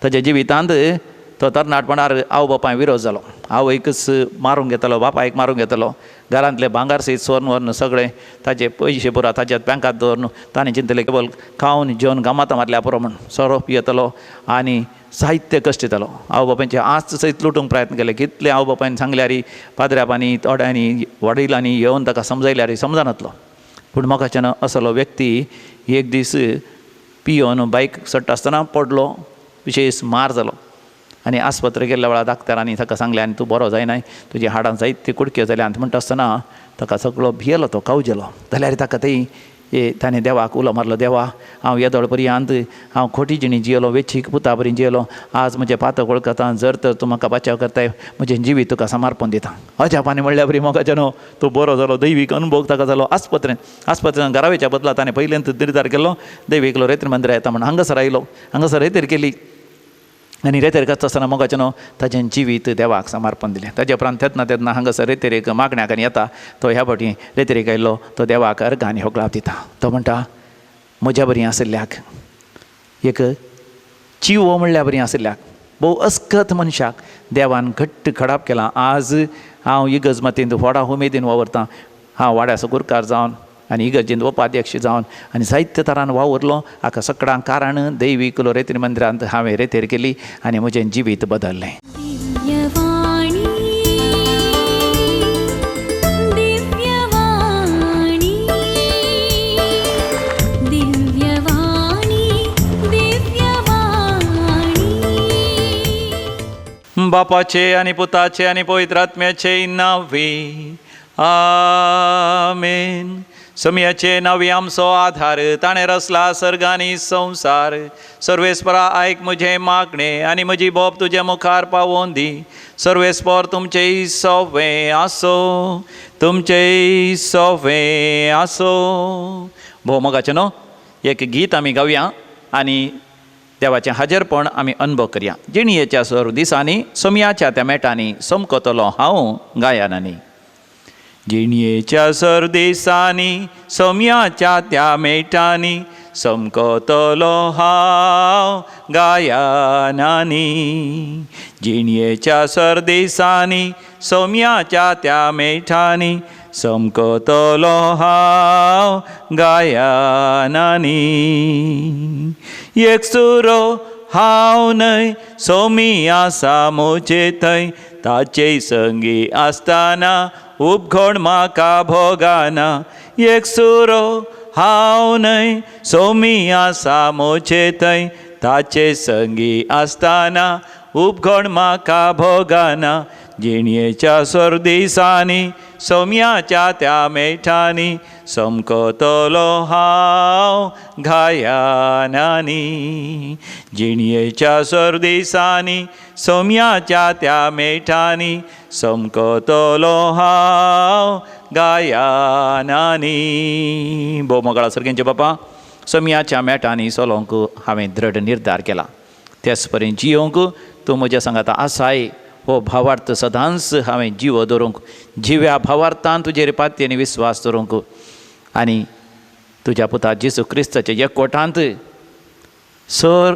ताच्या जिवितांत तो तरणाटपणार आवय बापाय विरोध जालो. आवयकच मारूंक घेतलो, बापायक मारूंक घेतलो, घरांतले भांगार सयत सोर्न व्हरून सगळें ताजे पयशे पुरा ताज्या बँकांत दवरून ताणें चिंतलें केवल खावन जेवन गमातां मारल्या पुरो म्हूण सोरो पियेतलो आनी साहित्य कश्ट दितालो. आवय बापायचे आस्त सयत लुटूंक प्रयत्न केले. कितले आवय बापायन सांगल्यार पाद्र्याबांनी थोड्यांनी वडिलांनी येवन ताका समजायल्यार समजनातलो. पूण मोगाच्यान असलो व्यक्ती एक दीस पियोन बायक चडटा आसतना पडलो, विशेश मार जालो आनी आस्पत्रे गेल्ल्या वेळार डाक्टरांनी ताका सांगलें आनी तूं बरो जायनाय, तुजी हाडां जायतीं कुडक्यो जाल्या. आनी म्हणटा आसतना ताका सगळो भियेलो, तो कावजेलो. जाल्यार ताका थंय ताणें देवाक उलो मारलो, देवा हांव येदोळ पर्यंत हांव खोटी जिणी जियेलो, वेचीक पुता बरी जियेलो, आज म्हजें पातक वळखता, जर तर तूं म्हाका बचाव करताय म्हजें जिवीत तुका समर्पण दिता. अजापानी म्हणल्यार बरी मोगाचें न्हू तूं बरो जालो, दैवीक अनुभव ताका जालो. आस्पत्रेन घरावेच्या बदला ताणें पयलेंत निर्धार केलो, दैवीक लोरेत्र मंदिरां येता म्हण हांगासर आयलो, हांगासर रेतेर केली आनी रेतेर करता आसतना मोगाचें न्हू ताजें जिवीत देवाक समर्पण दिलें. ताजे उपरांत तेन्ना तेन्ना हांगासर रेतेरेक मागण्याक आनी येता, तो ह्या फावटी रेतेरेक आयलो, तो देवाक अर्घ आनी होगळाप दिता. तो म्हणटा म्हज्या बरी आशिल्ल्याक एक चिवो म्हणल्या बरी आशिल्ल्याक भोव अस्कत मनशाक देवान घट्ट खडाप केलां. आज हांव इगर्ज मातींत व्हडा उमेदीन वावुरतां, हांव वाड्याचो गुरकार जावन आनी इगर्जेंत उपाध्यक्ष जावन आनी जायते तरान वावुरलो. हाका सगळ्यांक कारण दैवीक लोरेत्री मंदिरांत हांवें रेतेर केली आनी म्हजें जिवीत बदल्लें. बापाचे आनी पुताचे आनी पवित्र आत्म्याचे नांवे आमेन. समयाचे नांवे आमचो आधार, ताणें रचला सर्ग आनी संवसार. सर्वेस्परा आयक म्हजें मागणें आनी म्हजी बोब तुज्या मुखार पावोवन दी. सर्वेस्पर तुमचें सोवें आसो, तुमचें सोवें आसो. भोव मोगाचें न्हू एक गीत आमी गावया आनी देवाचें हाजेरपण आमी अनुभव करया. जिणयेच्या सर्व दिसांनी सोमयाच्या त्या मेटांनी समकतलो हांव गायनांनी. जिणयेच्या सर्व दिसांनी सोमयाच्या त्या मेटांनी समकतलो हांव गायनांनी. जिणयेच्या सर्व दिसांनी सोमयाच्या त्या मेटांनी समकतलो हांव गायनांनी. एक सुरो हांव न्हय सोमी आसा म्हजे थंय, ताचे संगी आसतना उपघण म्हाका भोगाना. एक सुरो हांव न्हय सोमी आसा म्हजे थंय, ताचे संगी आसतना उपघण म्हाका भोगाना. जिणयेच्या सर्व दिसांनी सोमयाच्या त्या मेठांनी समकतलो हांव गायनांनी. जिणयेच्या सर्व दिसांनी सोमयाच्या त्या मेठांनी समकतलो हांव गायनांनी. भोव मोगाळ सर्गेंचे बापा, सोमयाच्या मेठांनी चलोवंक हांवें दृढ निर्धार केला. त्याच परी जियोंक तूं म्हज्या सांगाता आसाय हो भावार्थ सदांच हांवें जिवो दवरूंक, जिव्या भावार्थान तुजेर पाती आनी विस्वास दवरूंक आनी तुज्या पुता जेजू क्रिस्ताच्या एकवटांत सर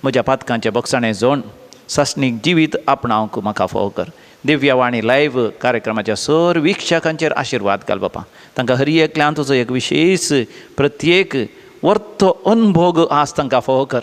म्हज्या पातकांचें बक्षाणें जोण सासणीक जिवीत आपणावंक म्हाका फावो कर. दिव्यवाणी लायव्ह कार्यक्रमाच्या सर वीक्षकांचेर आशिर्वाद घाल बापा. तांकां हर एकल्यान तुजो एक विशेश प्रत्येक वर्तो अनभोग आज तांकां फावो कर.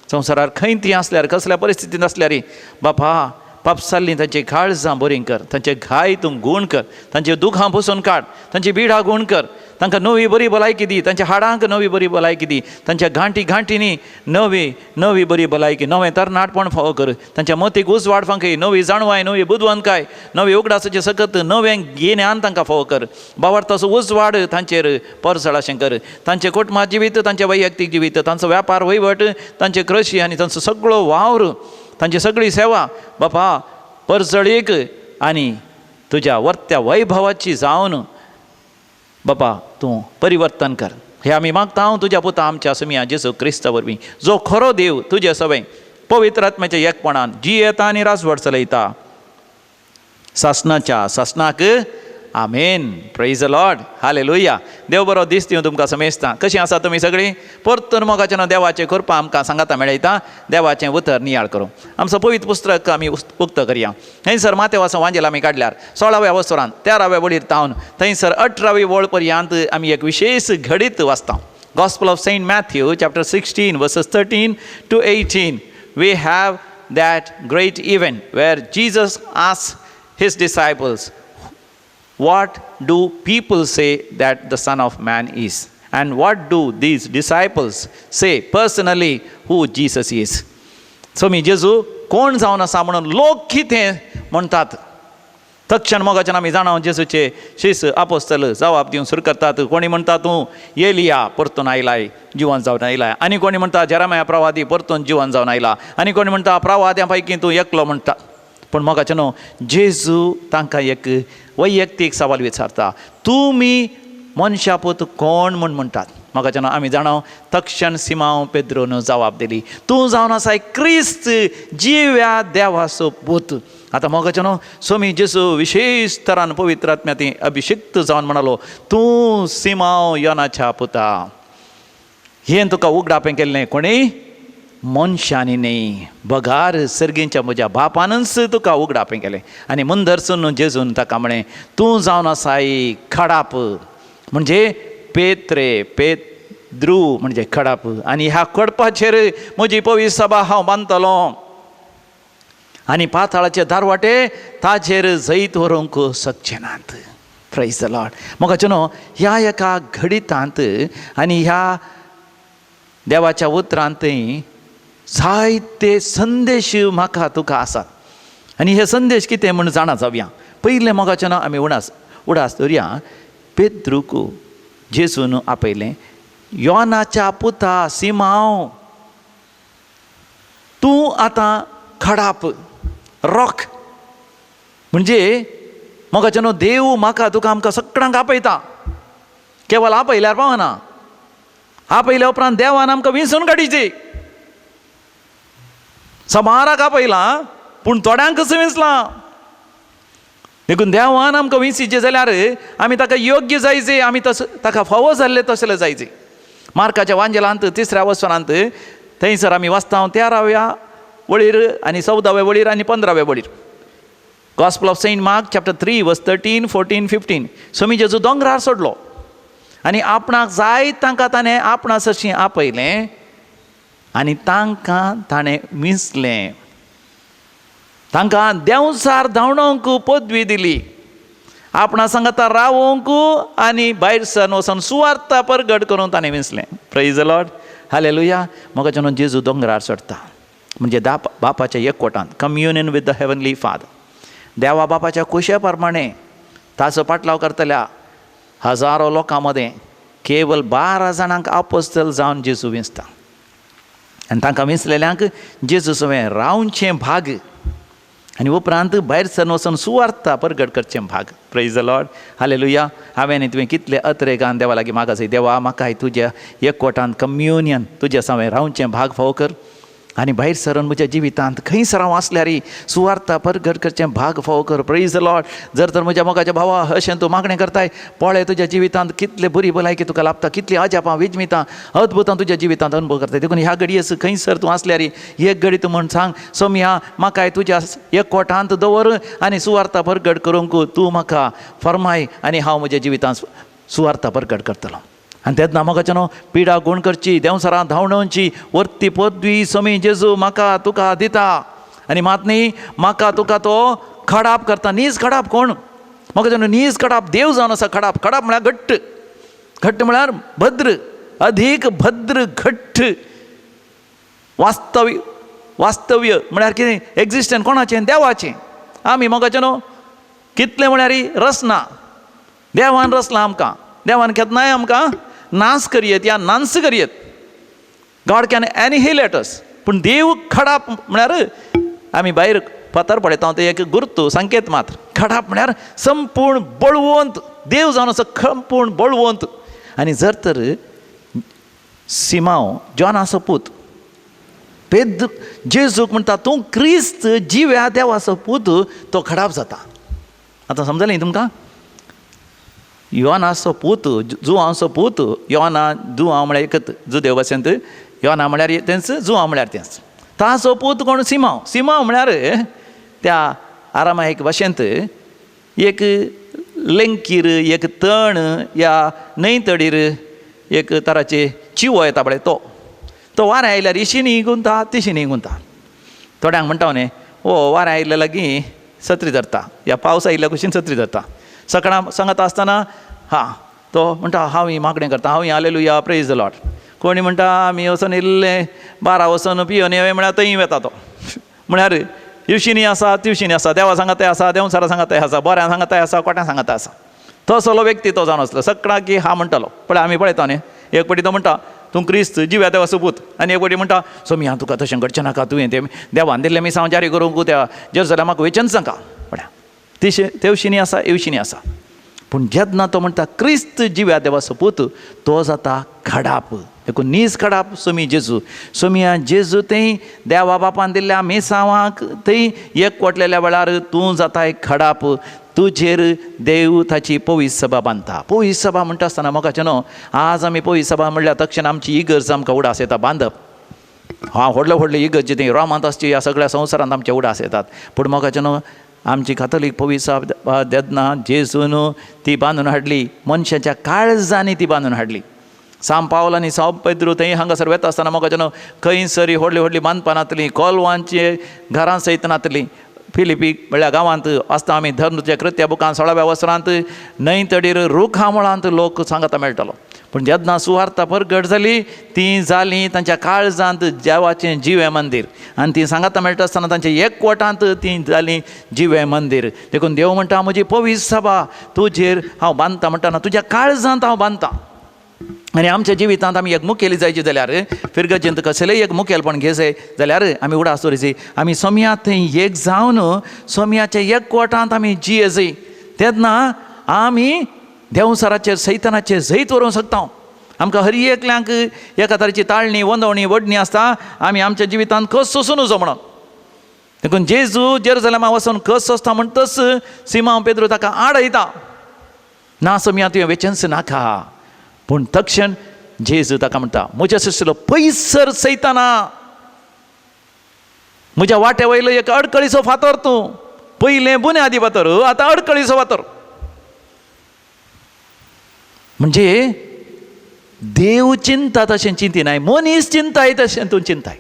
संवसारार खंय ती आसल्यार कसल्या परिस्थितींत आसल्यार बापा पापसाल्लीं तांची काळजां बरीं कर, तांचे घाय तूं गूण कर, तांचे दुखां पुसून काड, तांची बिडां गूण कर, तांकां नवी बरी भलायकी दी, तांच्या हाडांक नवी बरी भलायकी दी, तांच्या घांटी घांटींनी नवी नवी बरी भलायकी, नवें तरणाटपण फावो कर, तांच्या मतीक उजवाड फांकय, नवी जाणवाय, नवी बुदवंतकाय, नवी उगडासाचें सकत नवें गिन्यान तांकां फावो कर. बावार्थाचो उजवाड तांचेर परजळ अशें कर. तांचें कुटुंबा जिवीत, तांचें वैयक्तीक जिवीत, तांचो व्यापार वहिवट, तांचे कृशी आनी तांचो सगळो वावर, तांची सगळी सेवा बापा परजळीक आनी तुज्या वर्त्या वैभवाची जावन बापा तूं परिवर्तन कर. हे आमी मागता हांव तुज्या पुता आमच्या समिया जेजू क्रिस्ता वरवीं, जो खरो देव तुजे सवें पवित्र आत्म्याच्या एकपणान जियेता आनी राजवट चलयता सासणाच्या सासणाक. आमेन. Praise the Lord. हालेलुया. देव बरो दीस दिवं तुमकां समेस्तां. कशीं आसा तुमी सगळीं? परतून मोगाचें न्हू देवाचें कृपा आमकां सांगाता मेळयता. देवाचें उतर नियाळ करूं. आमचो पवित्र पुस्तक आमी उक्तो करया. थंयसर मातेवाचो वांजेल आमी काडल्यार 16व्या वसरान 13व्या वळीर तावन थंयसर 18वी वळ पर्यंत आमी एक विशेश घडीत वाचता. Gospel of Saint Matthew chapter 16 verses 13 to 18, we have that great event where Jesus asked his disciples, what do people say that the Son of Man is? And what do these disciples say personally who Jesus is? So मी जेजू कोण जावन आसा म्हणून लोक कितें म्हणटात. तक्षण मोगाच्यान आमी जाणा जेजूचे शीस आपोस्तल जबाब दिवन सुरू करतात. कोणी म्हणटा तूं एलिया परतून आयलाय, जिवन जावन आयलाय. आनी कोणी म्हणटा जेरामया प्रवादी परतून जिवन जावन आयला. आनी कोणी म्हणटा प्रवाद्यां पैकी तूं एकलो म्हणटा. पूण मोगाचें न्हू जेजू तांकां एक वैयक्तीक सवाल विचारता, तुमी मनशा पूत कोण म्हूण म्हणटात? मोगाचें न्हू आमी जाणा तक्षण सिमांव पेद्रोन जबाब दिली, तूं जावन आसाय क्रिस्त जिव्या देवाचो पूत. आतां मोगाचें न्हू स्वामी जेजू विशेश तरान पवित्र आत्म्या ती अभिषिक्त जावन म्हणालो, तूं सिमांव योनाच्या पुता, हें तुका उगडापें केल्लें कोणी मनशांनी न्ही, बगार सर्गींच्या म्हज्या बापानूच तुका उगडापें केलें. आनी मुंदरसून जेजून ताका म्हळें, तूं जावन आसाय खडाप, म्हणजे पेत्रे पेद्रू म्हणजे खडाप, आनी ह्या खडपाचेर म्हजी पवित्र सभा हांव बांदतलो आनी पाताळाचे दारवाटे ताचेर जैत व्हरूंक शकचे नात. Praise the Lord. मोगाचें न्हू ह्या एका घडितांत आनी ह्या देवाच्या उतरांतय जायते संदेश म्हाका तुका आसात. आनी हे संदेश कितें म्हूण जाणा जावया. पयलें मोगाचें न्हू आमी उडास दवरया. पेद्रूक जेजून आपयलें, योनाच्या पुता सिमांव, तूं आतां खडाप, रॉक. म्हणजे मोगाचें न्हू देव म्हाका तुका आमकां सगळ्यांक आपयता. केवल आपयल्यार पावना, आपयल्या उपरांत देवान आमकां विंचून काडीची. समाराक आपयलां पूण थोड्यांकच विंचलां. देखून देवान आमकां विंचीचें जाल्यार आमी ताका योग्य जायचे, आमी तसो ताका फावो जाल्ले तसले जायचे. मार्काच्या वांजेलांत 3ऱ्या वसनांत थंयसर आमी वाचता 13व्या वळीर आनी 14व्या वळीर आनी 15व्या वळीर. Gospel of Saint Mark chapter 3 verse 13 14 15. स्वामी जेजू दोंगरार सोडलो आनी आपणाक जाय तांकां ताणें आपणा सरशीं आपयलें आनी तांकां ताणें विंचलें, तांकां देंवचार धांवडोवंक पदवी दिली, आपणा सांगाता रावोंक आनी भायर सरून वचून सुवार्ता परगट करून ताणें विंचलें. Praise the Lord. हालेलुया. मोगाचें न्हू जेजू दोंगरार चडटा म्हणजे बापाच्या एकवटांत, communion with the heavenly father. देवा बापाच्या कुशे प्रमाणे ताचो पाटलाव करतल्या हजारो लोकां मदें केवल 12 जाणांक आपोस्तल जावन जेजू विंचता आनी तांकां विंचलेल्यांक जेजू सवें रावचें भाग आनी उपरांत भायर सरून वचून सुवार्ता परगट करचें भाग. Praise the Lord. हालेलुया. हांवें आनी तुवें कितले अत्रेगान देवा लागीं मागासय, देवा म्हाकाय तुज्या एकवटान कम्युनियन तुज्या सवें रावचें भाग फावो कर आनी भायर सरून म्हज्या जिवितांत खंयसर हांव आसल्यारय सुवार्ता परगट करचें भाग फावो कर. Praise the Lord. जर तर म्हज्या मोगाच्या भावा अशें तूं मागणें करताय, पळय तुज्या जिवितांत कितले बरी भलायकी तुका लाभता, कितली अजापां विजमितां अद्भुतां तुज्या जिवितांत अनुभव करताय. देखून ह्या घडयेस खंयसर तूं आसल्यारय एक घडी तूं म्हण सांग, सोमया म्हाकाय तुज्या एकवटांत दवर आनी सुवार्ता परगट करूंक तूं म्हाका फर्माय आनी हांव म्हज्या जिवितांत सुवार्ता परगट करतलो. आनी तेन्ना मोगाचें न्हू पिडा गुण करची, देंवचारां धांवडोवची वर्ती पदवी स्वामी जेजू म्हाका तुका दिता. आनी मात न्ही म्हाका तुका तो खडाप करता. नीज खडाप कोण? मोगाचें न्हू नीज खडाप देव जावन आसा. खडाप, खडाप म्हळ्यार घट्ट, घट्ट म्हळ्यार भद्र, अधीक भद्र घट्ट. वास्तव्य, वास्तव्य म्हळ्यार कितें? एग्जिस्टन्स कोणाचें? देवाचें. आमी मोगाचें न्हू कितलें म्हळ्यार रचना देवान रचलां आमकां. देवान केन्नाय आमकां नाश करयेत या Nance करयेत. God can annihilate us. पूण देव खडाप म्हळ्यार आमी भायर फातर पळयता ते एक गुर्तू संकेत मात्र. खडाप म्हळ्यार संपूर्ण बळवंत देव जावन आसा, संपूर्ण बळवंत. आनी जर तर सिमांव जॉनाचो पूत पेद जेजूक म्हणटा तूं क्रिस्त जिव्या देवाचो पूत, तो खडाप जाता. आतां समजलें तुमकां? योनाचो पूत, जुवांचो पूत, योना जुवांव म्हळ्यार एकत जुदेव भाशेंत योना म्हळ्यार तेंच, जुवांव म्हळ्यार तेंच. ताचो पूत कोण? सिमांव. सिमांव म्हळ्यार त्या आरामायक भाशेंत एक लेंकीर, एक तण या न्हंय तडीर एक तराचे चिवो येता पळय तो, तो वारें आयल्यार इशीनी गुंता तिशीनी गुंता. थोड्यांक म्हणटा न्ही, ओ वारें आयिल्ल्या लागीं सत्री धरता या पावस आयिल्ल्या कुशीन सत्री धरता. सकाळ सांगता आसतना हां तो म्हणटा हांव ही मागणें करता, हांव ही हालेलुया प्रेज the Lord. कोणी म्हणटा आमी वचोन इल्लें बारा वचोन पियोन येवया म्हळ्यार थंय वता तो. म्हळ्यार इवशीनी आसा तिवशीनी आसा, देवा सांगाताय आसा, देवसरा सांगाताय आसा, बऱ्या सांगाताय आसा, कोट्या सांगाताय आसा. तसलो व्यक्ती तो जावन आसलो. सगळ्याक हा म्हणटालो. पळय आमी पळयता न्ही, एक पटी तो म्हणटा तूं क्रिस्त जिव्या देवाचो पूत, आनी एक पटी म्हणटा सोमी हांव तुका तशें घडचें नाका, तुवें तें देवान दिल्लें मिसांव जारी करूंक त्या जेरुसलेमाक वयचेंच नाका. पळया तिशें तेवशीनी आसा येवशीनी आसा. पूण जेन्ना तो म्हणटा क्रिस्त जिव्या देवाचो पूत, तो जाता खडाप. देखून नीज खडाप सोमी जेजू. सोमिया जेजू थंय देवा बापान दिल्ल्या मिसांवाक थंय एकवटलेल्या वेळार तूं जाताय खडाप. तुजेर देव ताची पवित्र सभा बांदता. पवित्र सभा म्हणटा आसतना मोगाचें न्हू, आज आमी पवित्र सभा म्हणल्यार तक्षण आमची इगर्ज आमकां उडास येता बांदप. हां, व्हडले व्हडले इगर्जी थंय रोमांत आसची ह्या सगळ्या संवसारांत आमचे उडास येतात. पूण मोगाचें न्हू, आमची कातोलीक पवित्र सभा तेन्ना जेजून ती बांदून हाडली, मनशाच्या काळजांनी ती बांदून हाडली. सांव पावल आनी सांव पेद्रू थंय हांगासर वता आसतना मोगाचें न्हू, खंयसरी व्हडली व्हडली बांदपां नातलीं, कोलवांचे घरां सयत नातलीं. फिलिपी म्हळ्यार गांवांत आसता आमी धर्मच्या कृत्या बुकान 16व्या वसरांत न्हंय तडीर रुखामळांत लोक सांगाता मेळटालो. पूण जेन्ना सुवार्ता परगट जाली ती जाली तांच्या काळजांत देवाचें जिवें मंदीर, आनी ती सांगाता मेळटा आसतना तांच्या एकवटांत ती जाली जिवें मंदीर. देखून देव म्हणटा म्हजी पवित्र सभा तुजेर हांव बांदता म्हणटा, तुज्या काळजांत हांव बांदता. आनी आमच्या जिवितांत आमी एक मुखेली जायची जाल्यार फिरगजेंत कसलेय एक मुखेलपण घेयचें जाल्यार आमी उडास दवरिची आमी सोम्या थंय एक जावन सोम्याच्या एकवटांत आमी जियेजय, तेन्ना आमी देंवसराचेर सैतानाचेर जैत व्हरूंक शकता. आमकां हर एकल्यांक एका तरेची ताळणी वंदवणी वडणी आसता, आमी आमच्या जिवितांत कस सोसूं नजो म्हणून. देखून जेजू जेरुजलेमा वचून कस सोंसता म्हणटच सिमांव पेद्रू ताका आडयता, ना सोम्या तुवें वेचेंच नाका. पूण तक्षण जेजू ताका म्हणटा म्हज्या सुशिलो पयसर सैताना, म्हज्या वाट्या वयलो एक अडकळीचो फातर तूं, पयलें बुन्यादी फातर, आतां अडकळीचो फातर. म्हणजे देव चिंता तशें चिंतिनाय, मनीस चिंताय तशें तूं चिंताय,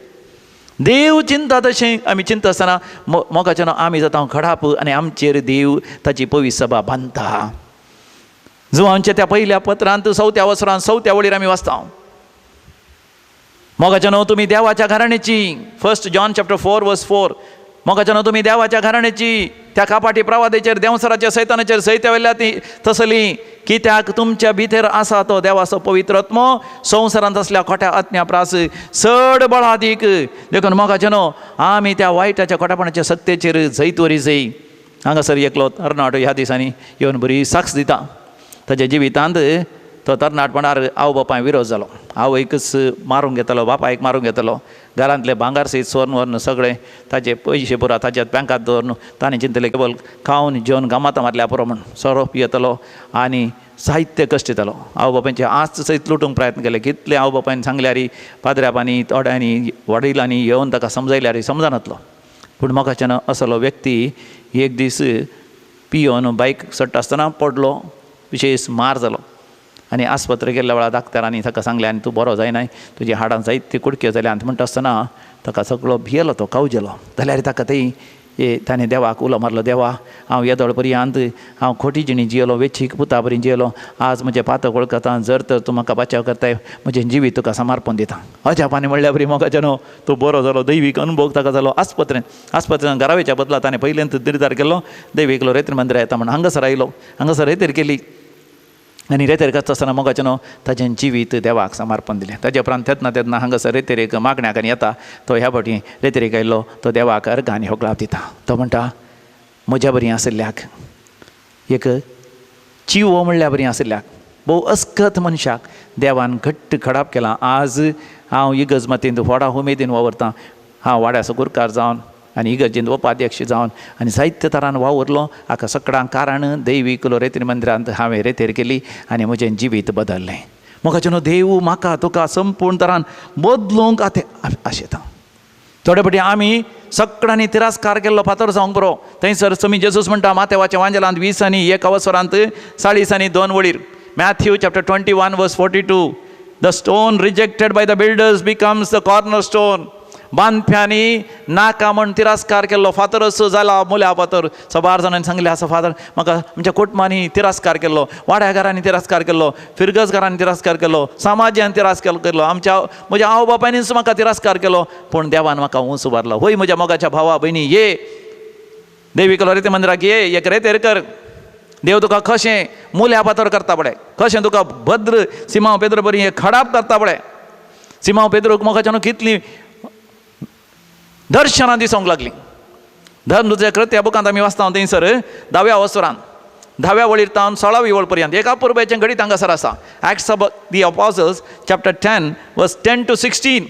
देव चिंता तशें आमी चिंता आसतना मोगाचें आमी जाता खडाप आनी आमचेर देव ताची पवित्र सभा बांदता. जुवांच्या त्या पयल्या पत्रांत 4थ्या वसरांत 4थ्या वळीर आमी वाचता, मोगाचें न्हू तुमी देवाच्या घराण्याची, 1 John chapter 4 verse 4, मोगाचें न्हू तुमी देवाच्या घराण्याची, त्या कापाटी प्रवादेचेर देंवसराचेर सैतानाचेर सैत्या वयल्या ती तसली, कित्याक तुमच्या भितर आसा तो देवाचो पवित्र आत्मो संवसारांत आसल्या खोट्या आत्म्या प्रास चड बळादीक. देखून मोगाचें न्हू आमी त्या वायटाच्या खोट्यापणाच्या सत्तेचेर जैत वरी जय. हांगासर एकलो तरणाटो ह्या दिसांनी येवन बरी साक्ष दिता. ताच्या जिवितांत तो तरणाटपणार आवय बापाय विरोध जालो, आवयकच मारूंक घेतलो, बापायक मारूंक घेतलो, घरांतले भांगार सयत सोर्ण व्हरून सगळें ताचे पयशे पुरा ताच्या बँकांत दवरून ताणें चिंतलें केवल खावन जेवन गमातां मारल्या पुरो म्हूण सोरो पियेतलो आनी साहित्य कश्ट येतालो. आवय बापायचे आस्त सयत लुटूंक प्रयत्न केले, कितले आवय बापायन सांगल्यार पाद्र्यापांनी थोड्यांनी वडिलांनी येवन ताका समजायल्यार समजनातलो. पूण मोगाच्यान असलो व्यक्ती एक दीस पियोन बायक चडटा आसतना पडलो, विशेश मार जालो आनी आस्पत्रे गेल्ल्या वेळार डाक्टरांनी ताका सांगलें आनी तूं बरो जायनाय, तुजी हाडां जायतीं कुडक्यो जाल्या. आनी म्हणटा आसतना ताका सगळो भियेलो, तो कावजेलो. जाल्यार ताका थंय ताणें देवाक उलो मारलो, देवा हांव येदोळ पर्यंत हांव खोटी जिणी जियेलो, वेचीक पुता बरी जियेलो, आज म्हजें पातक वळखता, जर तर तूं म्हाका बचाव करताय म्हजें जिवीत तुका समर्पण दिता. अजापानी म्हणल्यार बरी मोगाचें न्हू तूं बरो जालो, दैवीक अनुभव ताका जालो. आस्पत्रेन घरावेच्या बदला ताणें पयलेंत निर्धार केलो, दैवीकलो रेत्र मंदिरा येता म्हण हांगासर आयलो, हांगासर रेतेर केली आनी रेतेर करता आसतना मोगाचें न्हू ताजें जिवीत देवाक समर्पण दिलें. ताजे उपरांत तेन्ना तेन्ना हांगासर रेतेरेक मागण्याक आनी येता, तो ह्या फावटी रेतेरेक आयलो, तो देवाक अर्घ आनी होगळाप दिता. तो म्हणटा म्हज्या बरी आशिल्ल्याक एक चिवो म्हणल्या बरी आशिल्ल्याक भोव अस्कत मनशाक देवान घट्ट खडाप केलां. आज हांव इगर्ज मातींत व्हडा उमेदीन वावरतां, हांव वाड्याचो गुरकार जावन आनी इगर्जेंत उपाध्यक्ष जावन आनी जायते तरान वावुरलो. हाका सगळ्यांक कारण दैवीक लोरेत्री मंदिरांत हांवें रेतेर केली आनी म्हजें जिवीत बदल्लें. मोगाचें देव म्हाका तुका संपूर्ण तरान बदलूंक आतां आशेता. थोडे फावटी आमी सगळ्यांनी तिरस्कार केल्लो फातर जावंक बरो. थंयसर समी जेजूस म्हणटा मातेवाच्या वांजेलांत 20 आनी 1 अवसरांत 40 आनी 2 वळीर, Matthew chapter 21 verse 42, the stone rejected by the builders becomes the corner stone. बांदप्यांनी नाका म्हण तिरस्कार केल्लो फातर असो जाला मुल्या फातर. सबार जाणांनी सांगलें आसा फादर म्हाका आमच्या कुटुंबांनी तिरस्कार केल्लो, वाड्याघरांनी तिरस्कार केल्लो, फिरगजघरांनी तिरस्कार केल्लो, समाजान तिरस्कार केल्लो, आमच्या म्हज्या आवय बापायनीच म्हाका तिरस्कार केलो, पूण देवान म्हाका ऊंच उबारलो. होय म्हज्या मोगाच्या भावा भयणी, ये देवीक लोरेती मंदिराक ये, एक रेतेर कर. देव तुका कशें मुल्या फातर करता पळय, कशें तुका भद्र सिमांव पेद्रो बरी हे खडाप करता पळय. सिमांव पेद्रोक मोगाच्यान कितली दर्शनां दिसूंक लागलीं. धर्मदूताच्या कृत्या बुकांत आमी वाचता थंयसर 10व्या वसरान 10व्या वळीर तावन 16वी वळ पर्यंत एका पुर्वेचें घडीत हांगासर आसा. Acts of the Apostles chapter 10 verse 10 to 16.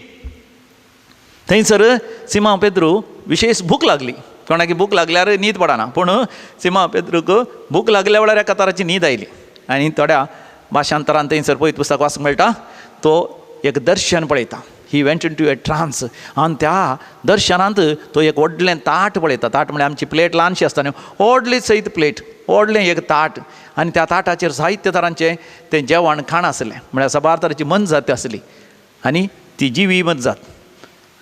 थंयसर सिमांव पेद्रू विशेश भूक लागली. कोणाकी भूक लागल्यार न्हीद पडना, पूण सिमांव पेद्रूक भूक लागल्या वेळार एका तराची न्हीद आयली. आनी थोड्या भाशांतरान थंयसर पयत पुस्तक वाचूंक मेळटा, तो एक दर्शन पळयता. He went into a trance. आनी त्या दर्शनांत तो एक व्हडलें ताट पळयता. ताट म्हळ्यार आमची प्लेट ल्हानशी आसता न्हू, व्हडली सयत प्लेट, व्हडलें एक ताट. आनी त्या ताटाचेर जायते तरांचें तें जेवण खाण आसलें, म्हळ्यार साबार तरांची मनजात आसली आनी ती जिवी मनजात.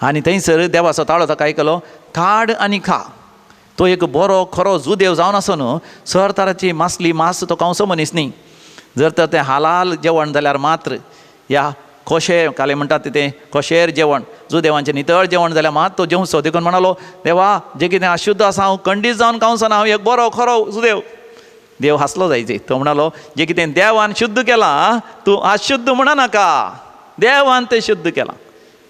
आनी थंयसर देवाचो ताळो ताका आयकलो, काड आनी खा. तो एक बरो खरो जुदेव जावन आसो न्हू, सर तराची मासली मास तो खावचो मनीस न्ही. जर तर तें हालाल जेवण जाल्यार मात्र, ह्या कोशे काले म्हणटात तें कोशेर जेवण, जुदेवांचें नितळ जेवण जाल्यार मात तो जेवचो. देखून म्हणालो, देवा जें कितें अशुद्ध आसा हांव खंडीत जावन खावचो ना, हांव एक बरो खरो जुदेव. देव हांसलो जायचे. तो म्हणालो, जें कितें देवान शुद्ध केलां तूं अशुद्ध म्हणा नाका, देवान तें शुद्ध केलां.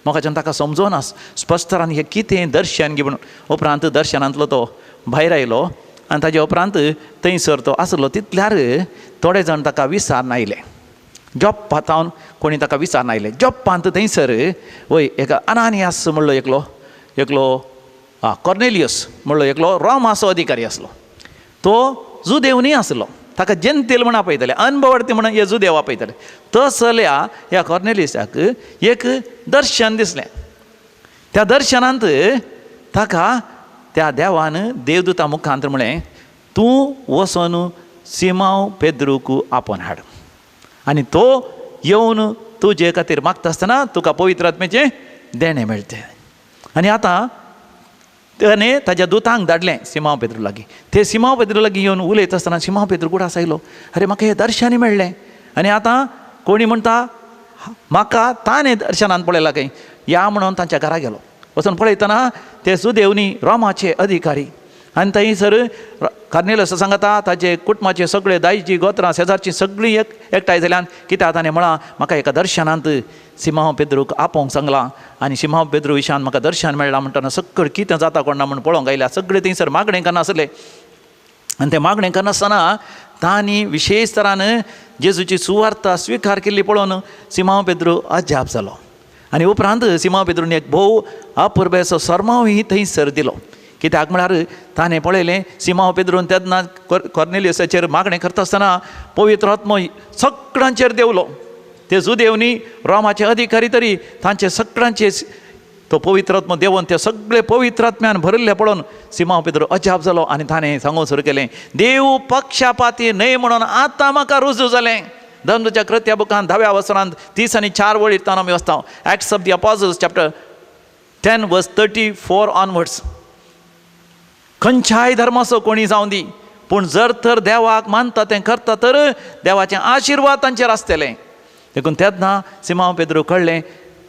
म्हाकाच्यान ताका समजोना स्पश्ट तरान हें कितें दर्शन गी म्हणून. उपरांत दर्शनांतलो तो भायर आयलो आनी ताजे उपरांत थंयसर तो आसलो तितल्यार थोडे जाण ताका विचारून आयले. जोप्पा कोणी ताका विचारून आयले. जोप्पांत थंयसर वय एका अनानियास म्हणलो एकलो, एकलो कॉर्नेलियस म्हणलो एकलो रोमाचो अधिकारी आसलो. तो जुदेव न्ही आसलो, ताका जेंतील म्हण आपयताले, अनभवर्ती म्हण हे जुदेव आपयताले. तसल्या ह्या कॉर्नेलियसाक एक दर्शन दिसलें. त्या दर्शनांत ताका त्या देवान देवदूता मुखांत म्हळें, तूं वचोन सिमांव पेद्रूक आपोवन हाड आनी तो येवन तुजे खातीर मागता आसतना तुका पवित्र आत्म्याचें देणें मेळटलें. आनी आतां ताणें ताज्या दुतांक धाडलें सिमांव पेद्रू लागीं. ते सिमांव पेद्रू लागीं येवन उलयता आसतना सिमांव पेद्रू गुडास आयलो, अरे म्हाका हें दर्शनय मेळ्ळें आनी आतां कोणी म्हणटा म्हाका ताणें दर्शनान पळयलां खंय. या म्हणून तांच्या घरा गेलो. वचून पळयतना ते सुदेवनी रोमाचे अधिकारी आनी थंयसर कार्नेलियस सांगता ताजे कुटुंबाचे सगळे दायजी गोत्रां शेजारचीं सगळीं एकठांय जाल्यान. कित्याक ताणें म्हळां म्हाका एका दर्शनांत सिमांव पेद्रूक आपोवंक सांगलां आनी सिमांव पेद्रू विशान म्हाका दर्शन मेळ्ळां म्हणटना सगळें कितें जाता कोण ना म्हूण पळोवंक आयल्या. सगळें थंयसर मागणें करनासलें आनी तें मागणें करनासतना तांणी विशेश तरान जेजूची सुवार्ता स्विकार केल्ली पळोवन सिमांव पेद्रू अजाप जालो. आनी उपरांत सिमांव पेद्रून एक भोव अपुरबेचो सरमांवूय थंयसर दिलो. कित्याक म्हळ्यार ताणें पळयलें सिमांव पेद्रून तेन्ना कॉर्नेलियसाचेर मागणें करता आसतना पवित्र आत्मो सगळ्यांचेर देंवलो. ते जुदेव न्ही रोमाचे अधिकारी तरी तांचे सगळ्यांचे तो पवित्र आत्मो देंवन ते सगळे पवित्र आत्म्यान भरिल्ले पळोवन सिमांव पेद्रू अजाप जालो आनी ताणें सांगूंक सुरू केलें, देव पक्षपाती न्हय म्हणून आतां म्हाका रुजू जालें. धर्मच्या कृत्या बुकान 10व्या वसरांत 30 आनी 4 वळीर तान आमी वाचता. Acts of the Apostles chapter 10 verse 34 onwards. खंयच्याय धर्माचो कोणी जावं दी, पूण जर तर देवाक मानता तें करता तर देवाचे आशिर्वाद तांचेर आसतले. देखून तेन्ना सिमांव पेद्रू कळ्ळें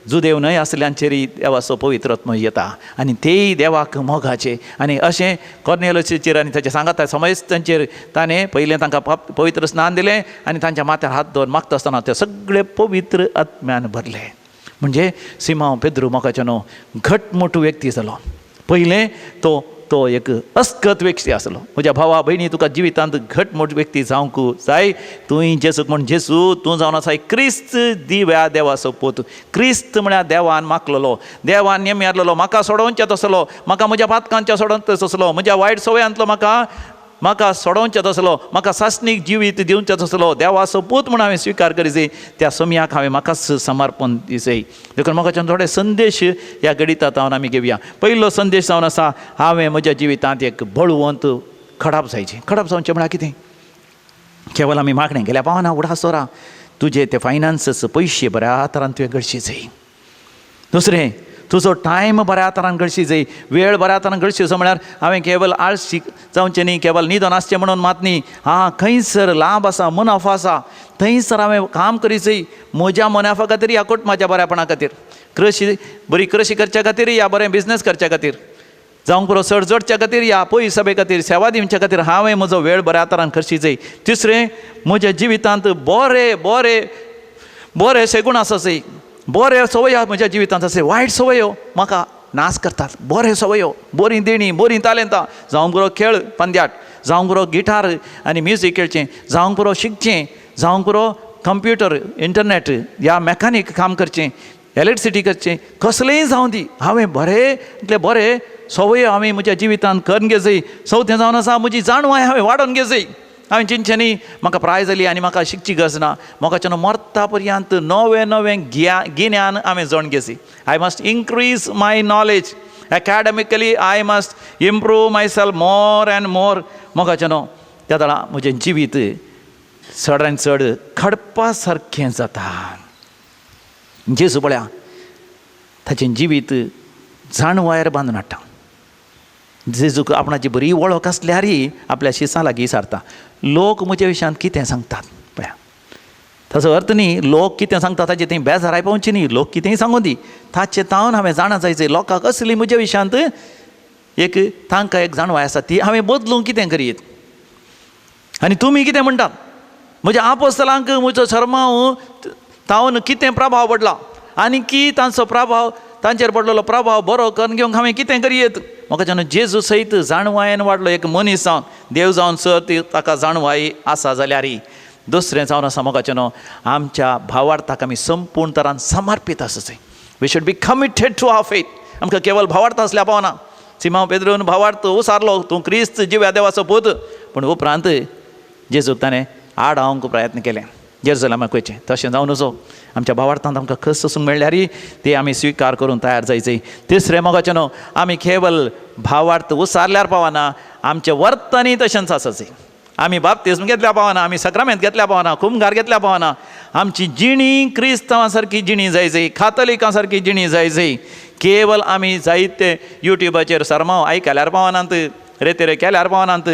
जुदेव न्हय आसल्यांचेरय देवाचो पवित्र आत्मो येता आनी तेय देवाक मोगाचे. आनी अशें कॉर्नेलियसाचेर आनी ताच्या सांगाता समयस्तांचेर ताणें पयलें तांकां पवित्र स्नान दिलें आनी तांच्या माथ्यार हात दवर मागता आसतना ते सगळे पवित्र आत्म्यान भरले. म्हणजे सिमांव पेद्रू मोगाचो न्हू घटमूट व्यक्ती जालो. पयलें तो तो एक अस्कत व्यक्ती आसलो. म्हज्या भावा भयणी, तुका जिवितांत घटमूट व्यक्ती जावंक जाय. तुवें जेजूक म्हण, जेजू तूं जावन आसाय क्रिस्त दिव्या देवाचो पूत. क्रिस्त म्हळ्यार देवान मागलेलो, देवान नेम यारलेलो, म्हाका सोडोवचें तसलो, म्हाका म्हज्या पातकांच्या सोडोवचें तसलो, म्हज्या वायट सवयांतलो म्हाका म्हाका सोडोवचें तसलो, म्हाका सासणीक जिवीत दिवचें तसलो देवाचो पूत म्हूण हांवें स्विकार करीजे. त्या समयाक हांवें म्हाकाच समर्पण दिसय. देखून म्हाका थोडे संदेश ह्या गणितात हांव आमी घेवया. पयलो संदेश जावन आसा, हांवें म्हज्या जिवितांत एक बळवंत खडाप जायचें. खडाप जावचें म्हळ्यार कितें? केवल आमी मागणें गेल्या पावना उडासोरा तुजे ते फायनान्सीस पयशे बऱ्या तरान तुवें गळशी जाय. दुसरें, तुजो टायम बऱ्या तरान गळशी जाय, वेळ बऱ्या तरान गळशी. असो म्हळ्यार हांवें केवल आळशी जावचें न्ही, केवल न्हिदोन आसचें म्हणून मात न्ही. आं, खंयसर लाभ आसा, मुनाफो आसा, थंयसर हांवें काम करी जाय, म्हज्या मुनाफा खातीर या कुटुंबाच्या बऱ्यापणा खातीर. कृशी बरी कृशी करच्या खातीर या बरें बिजनेस करच्या खातीर, जावंक पुरो चड जोडच्या खातीर या पयसबे खातीर, सेवा दिवच्या खातीर हांवें म्हजो वेळ बऱ्या तरान खर्ची जाय. तिसरें, म्हज्या जिवितांत बरे बरे बरे शेगूण आसा जाय, बरे सवयो म्हज्या जिवितांत आसा. वायट सवयो म्हाका नाश करतात. बरे सवयो, बरीं देणीं, बरीं तालेंतां, जावंक पुरो खेळ पंद्याट, जावंक पुरो गिटार आनी म्युजीक खेळचें, जावंक पुरो शिकचें, जावंक पुरो कंप्युटर इंटरनेट या मॅकानीक काम करचें, इलेक्ट्रिसिटी करचें, कसलेंय जावं दी, हांवें बरें इतलें बरें सवयो हांवें म्हज्या जिवितांत करून घेजय. चवथें जावन आसा, म्हजी जाणवाय हांवें वाडोवन घेजय. हांवें चिंतचें न्ही म्हाका प्राय जाली आनी म्हाका शिकची गरज ना. म्हाका मरता पर्यंत नवें नवें गिन्यान हांवें जोड घेसी. I must increase my knowledge academically, I must improve myself more and more. म्हाका न्हू त्या वेळा म्हजें जिवीत चड आनी चड खडपा सारकें जाता. जेजू पळया ताचें जिवीत जाणवायर बांदून हाडटा. जेजूक आपणाची बरी वळख आसल्यारय आपल्या शिसां लागीं सारता. लोक म्हज्या विशयांत कितें सांगतात पळया, ताचो अर्थ न्ही लोक कितें सांगता ताचे थंय बेजाराय पावची न्ही. लोक कितेंय सांगूं दी, ताचे तावन हांवें जाणा जायचें लोकांक असली म्हज्या विशयांत एक तांकां एक जाणवाय आसा ती हांवें बदलूंक कितें करीत. आनी तुमी कितें म्हणटात, म्हज्या आपोस्तलांक म्हजो शर्मांव तावन कितें प्रभाव पडला आनी की तांचो प्रभाव तांचेर पडलेलो प्रभाव बरो करून घेवंक हांवें कितें करयेत. म्हाका जेन्ना जेजू सयत जाणवायेन वाडलो एक मनीस जावन, देव जावन सर ती ताका जाणवाय आसा जाल्यारय. दुसरें जावन आसा म्हाका न्हू आमच्या भावार्थाक आमी संपूर्ण तरान समर्पीत आसूं. We should be committed to our faith. आमकां केवल भावार्थ आसल्या पावना. सिमांव पेद्रून भावार्थ उसारलो, तूं क्रिस्त जिव्या देवाचो पूत. पूण उपरांत जेजूक ताणें आडावंक प्रयत्न केलें, जेरुजलेमाक वयचें. तशें जावन नजो. आमच्या भावार्थांत आमकां खस सोसूंक मेळ्ळ्यारय ते आमी स्विकार करूंक तयार जायचे. तिसरें मोगाचें न्हू आमी केवल भावार्थ उसारल्यार पावना, आमचें वर्तनय तशेंच आसाचें. आमी बाप्तिज्म घेतल्या पावना, आमी सक्रामेंत घेतल्या पावना, कुमगार घेतल्या पावना, आमची जिणी क्रिस्तांवा सारकी जिणी जायची, कातलिकां सारकी जिणी जायची. केवल आमी जायते युट्यूबाचेर सरमांव आयकल्यार पावनात, रेतेरे केल्यार पावनात.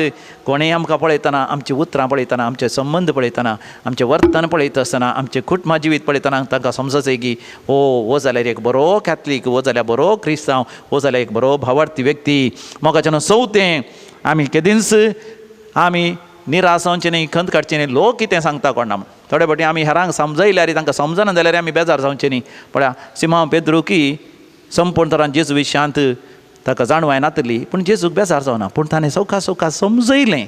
कोणेय आमकां पळयतना, आमची उतरां पळयतना, आमचे संबंद पळयतना, आमचें वर्तन पळयता आसतना, आमचें कुटुंबा जिवीत पळयतना तांकां समजचें की हो हो जाल्यार एक बरो कॅथलीक, हो जाल्यार बरो क्रिस्तांव, हो जाल्यार एक बरो भावार्थी व्यक्ती. मोगाच्यान चवथें, आमी केदींच आमी निराश जावचें न्ही, खंत काडचें न्ही. लोक कितें सांगता कोणा म्हूण. थोडे फावटी आमी हेरांक समजयल्यार तांकां समजना जाल्यार आमी बेजार जावचें न्ही. पळया सिमांव पेद्रू की संपूर्ण तरान जेजू विशयांत ताका जाणवाय नातली, पूण जेजूक बेजार जावना, पूण ताणें सवका सवका समजयलें.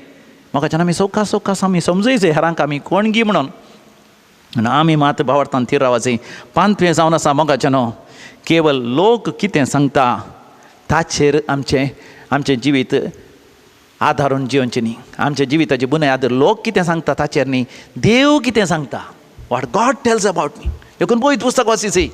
म्हाका आमी सवका सवकास आमी समजयचें हेरांक आमी कोणगी म्हणून. आनी आमी मात भावार्थान थीर रावाचें. पांचवें जावन आसा मोगाचें न्हू केवल लोक कितें सांगता ताचेर आमचें आमचें जिवीत आदारून जिवचें न्ही. आमच्या जिविताची बुन्याद लोक कितें सांगता ताचेर न्ही, देव कितें सांगता, what God tells about me. देखून पयत पुस्तक वाचिची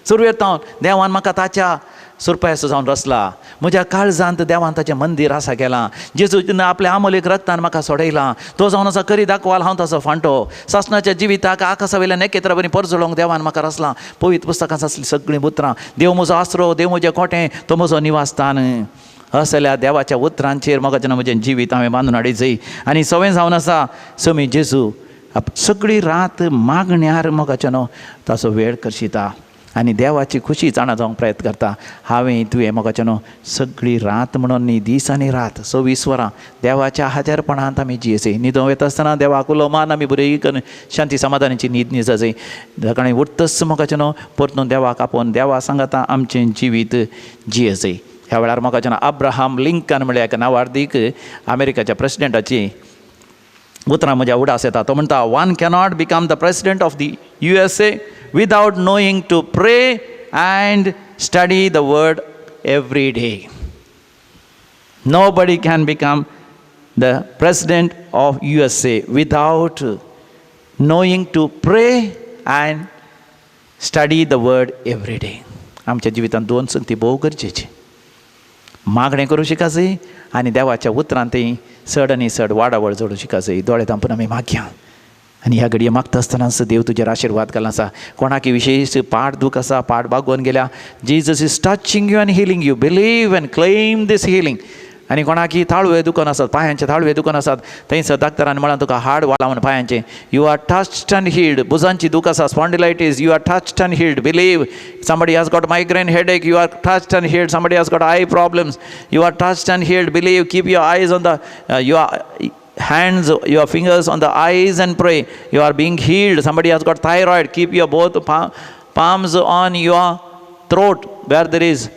सुरवेर तावन देवान म्हाका ताच्या सुरपायसो जावन रचला, म्हज्या काळजांत देवान ताचें मंदीर आसा केलां, जेजू आपल्या आमोलेक रक्तान म्हाका सोडयलां, तो जावन आसा करी दाखवाल, हांव ताचो फांटो, सासणाच्या जिविताक आकाशा वयल्या नखेत्रा बरी परजळोवंक देवान म्हाका रचलां. पवित्र पुस्तकांत आसलीं सगळीं उतरां, देव म्हजो आसरो, देव म्हजें कोटें, तो म्हजो निवासस्थान. असल्या देवाच्या उतरांचेर म्हाका जेन्ना म्हजें जिवीत हांवें बांदून हाडयचें. आनी सवें जावन आसा समी जेजू सगळी रात मागण्यार मोगाचें न्हू ताचो वेळ करशिता आनी देवाची खुशी जाणा जावंक प्रयत्न करता. हांवें तुवें मोगाचें न्हू सगळी रात म्हणून न्ही, दीस आनी रात 24 वरां देवाच्या हाजेरपणांत आमी जियेचें. न्हिदोंक वता आसतना देवाक उलो मान आमी बरी करून शांती समाधानाची न्हीद न्हिजाचें. सकाळीं उठतच मोगाचें न्हू परतून देवाक आपोवन देवा सांगाता आमचें जिवीत जियेचें. ह्या वेळार म्हाका जेन्ना अब्राहम लिंकन म्हळ्यार एका नावार्दीक अमेरिकाच्या प्रेसिडेंटाची उतरां म्हज्या उडास येता. तो म्हणटा, one cannot become the president of the USA without knowing to pray and study the word every day. Nobody can become the president of USA without knowing to pray and study the word every day. आमच्या जिवितांत दोन संगती भोव गरजेची, मागणें करूं शिकासय आनी देवाच्या उतरान ती चड आनी चड वाडावळ जोडूं शिकासय. दोळे धांपून आमी मागया आनी ह्या घडये मागता आसतनाच देव तुजेर आशिर्वाद घालून आसा. कोणाकी विशेश पाठ दूख आसा, पाठ बागोवन गेल्या, Jesus is touching you and healing you. Believe and claim this healing. आनी कोणाकी ताळवे दुखोन आसात, पांयांचे ताळवे दुखोन आसात, थंयसर डाक्टरान म्हळां तुका हाड वाडलां म्हण पांयांचें, you are touched and healed. भुजांची दूख आसा, spondylitis, you are touched and healed. Believe. Somebody has got migraine headache, you are touched and healed. Somebody has got eye problems, you are touched and healed. Believe. Keep your eyes on the your hands, your fingers on the eyes and pray. You are being healed. Somebody has got thyroid, keep your both palms on your throat where there is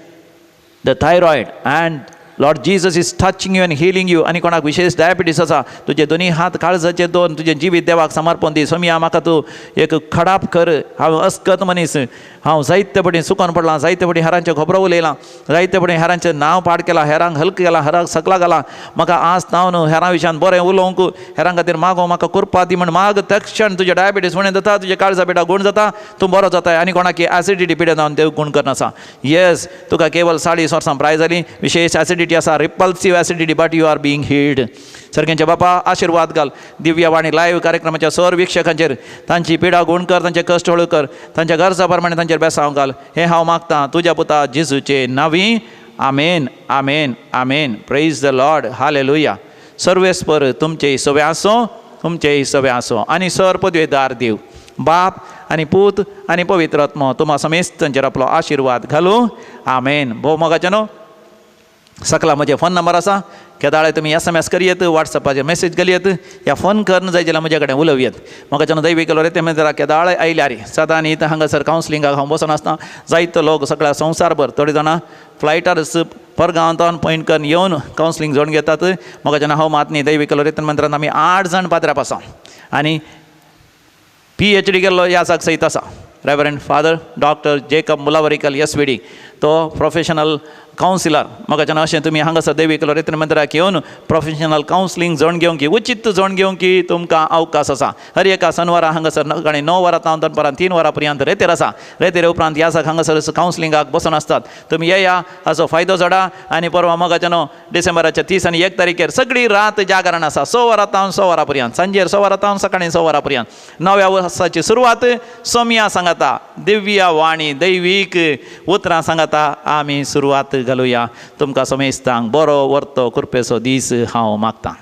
the thyroid and Lord Jesus is touching you and healing you. आनी कोणाक विशेष diabetes आसा, तुजे दोनी हात काळजाचे दोन, तुजें जिवीत देवाक समर्पण दी. सोमिया, म्हाका तूं एक खडाप कर. हांव अस्कत मनीस, हांव जायते पटी चुकोन पडलां, जायते पटी हेरांच्यो खबरो उलयलां, जायते पटी हेरांचें नांव पाड केलां, हेरांक हल्क केलां, हेरांक सकला घालां. म्हाका आज तावन हेरां विशयान बरें उलोवंक, हेरां खातीर मागो, म्हाका कुरपा दी म्हण माग. तक्षण तुजें डायबिटीस उणें जाता, तुजें काळजा पिडा गूण जाता, तूं बरो जाता. आनी कोणाकी एसिडिटी पिड्या जावन देव गूण करना आसा. येस, तुका केवल 40 वर्सां प्राय जाली, विशेश एसिडिटी आसा, repulsive acidity, but you are being healed. सर्ग्यांच्या बापा, आशिर्वाद घाल दिव्यवाणी लायव्ह कार्यक्रमाच्या सर वीक्षकांचेर. तांची पिडा गूण कर, तांचे कश्ट हळू कर, तांच्या गरजा प्रमाणे तांचेर बेसांव घाल. हें हांव मागतां तुज्या पुता जेजूचे नांवी. आमेन, आमेन, आमेन. Praise the Lord. Hallelujah. सर्वेस्पर तुमचे सवे आसो, तुमचे सवे आसो आनी सर पदवेदार देव बाप आनी पूत आनी पवित्र आत्मो तुमा समेस्तांचेर आपलो आशिर्वाद घालूं. आमेन. भोव मोगाचें न्हू, सकला म्हजे फोन नंबर आसा. केदाळे तुमी SMS करयेत, वॉट्सॅपाचेर मेसेज घालयेत या फोन करून जाय जाल्यार म्हजे कडेन उलोवयेत. म्हाका जेन्ना दैवीक लोरेते मंदिरा केदाळे आयल्यार सदां न्ही हांगासर कावन्सिलिंगाक हांव बसून आसता. जायतो लोक सगळ्या संवसारभर, थोडे जाणां फ्लायटार परगांवांत पॉयंट करून येवन कावन्सिलींग जोडून घेतात. म्हाका जेन्ना हांव मात न्ही, दैवीक लोरेतन मंदिरांत आमी 8 जाण पाद्र्याप आसा आनी PhD केल्लो याजाक सयत आसा. Reverend father doctor Jacob Mulavarikal SVD, तो प्रोफेशनल कावन्सिलर. म्हाका जेन्ना अशें तुमी हांगासर दैवीक लोरेतन मंदिराक येवन प्रोफेशनल कावन्सिलींग जोड घेवंक, उचीत जोड घेवंक तुमकां अवकाश आसा. हर एका शनवारा हांगासर सकाळी 9 वरां तावन दनपारां 3 वरां पर्यंत रेतेर आसा. रेतेर उपरांत याजाक हांगासर कावन्सिलिंगाक बसून आसतात. तुमी येया, हाचो फायदो जोडा. आनी परवा मोगाच्या न्हू, डिसेंबराच्या 30 आनी 1 तारखेर सगळी रात जागरण आसा, 6 वरां तावन 6 वरां पर्यंत, सांजेर 6 वरां तावन सकाळी 6 वरां पर्यंत. नव्या वर्साची सुरवात सोमिया सांगाता, दिव्य वाणी दैवीक उतरां सांगाता आमी सुरवात घालुया. तुमकां समेस्तांक बरो वर्तो कृपेचो दीस हांव मागतां.